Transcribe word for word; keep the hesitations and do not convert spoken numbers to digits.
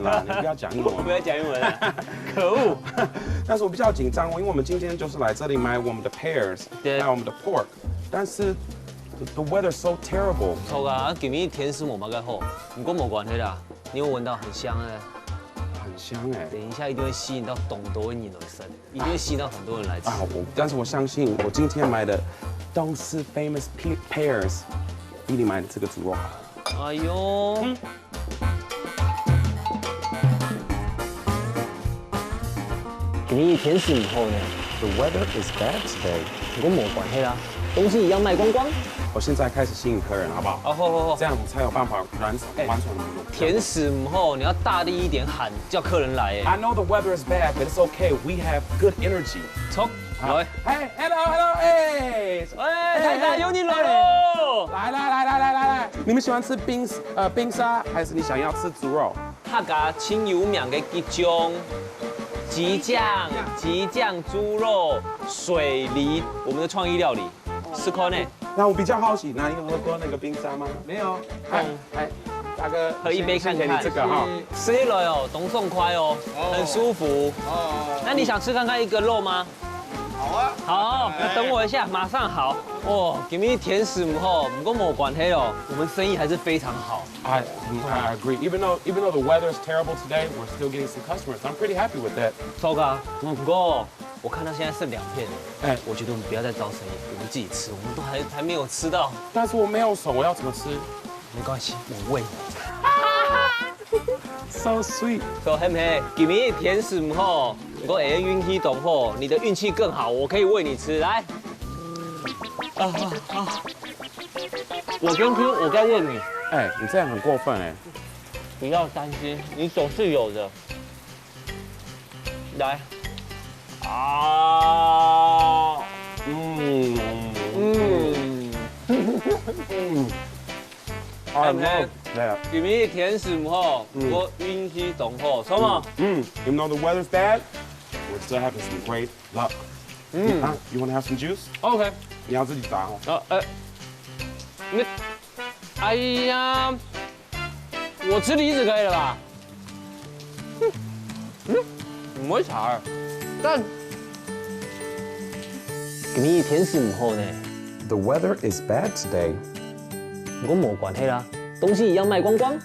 啦，你不要讲英文。不要讲英文啊！可恶！但是我比较紧张，因为我们今天就是来这里买我们的 pears，对还有我们的 pork，但是 the weather is so terrible，错啊，今日天时無麼个好，不過無關係啦，你有聞到很香哎，很香哎、等一下一定會吸引到當多人來食，一定會吸引到很多人來吃。啊，我但是我相信我今天买的都是 famous pe- pears，比你买的这个猪肉好。哎呦，今日天時毋好呢， The weather is bad today。不過無關係啦，東西一樣賣光光。我现在开始吸引客人，好不好？好好好好这，样我才有办法完成哎完成我们的目标。天时毋好，你要大力一點喊，叫客人來哎。 I know the weather is bad, but it's okay. We have good energy. 走，來。 Hey, hello, hello, hey. 哎，大家有你來咯！来来来来来来来，你们喜欢吃冰呃冰沙，还是你想要吃猪肉？客家盡有名个桔醬，桔醬，桔醬豬肉水梨，我們的創意料理，試看呢。那我比较好奇，那你有喝过那个冰沙吗？没有。哎哎，大哥，喝一杯看看谢谢你这个哈。吃起來哦，當爽快哦，很舒服。哦，那你想吃看看一個肉嗎？好啊。好，那等我一下，馬上好。哦，今日天時毋好，不過無關係哦，我們生意還是非常好。 I I agree. Even though even though the weather is terrible today, we're still getting some customers. I'm pretty happy with that. 糟糕，不過我看到現在剩兩片，哎我覺得我們不要再招生意，我們自己吃，我們都還還沒有吃到。但是我没有手，我要怎么吃沒關係，我餵你。 ？So sweet。 說嘿嘿，今日天時毋好，不過會運氣當好，你的運氣更好，我可以餵你吃，來。啊啊啊！我先吃，我再餵你。哎，你这样很过分哎。不要擔心，你總是有的。來。啊，嗯嗯，嗯，I love that。今日天時毋好，嗯我運氣當好，什麼？嗯，even though the weather's bad, we're still having some great luck. 嗯啊，you wanna have some juice？ ，OK，你要自己打哦。呃呃，你，哎呀，我吃梨子可以了吧？嗯嗯，毋會差，但今日天時毋好呢。 The weather is bad today。 毋過無關係啦，東西一樣賣光光。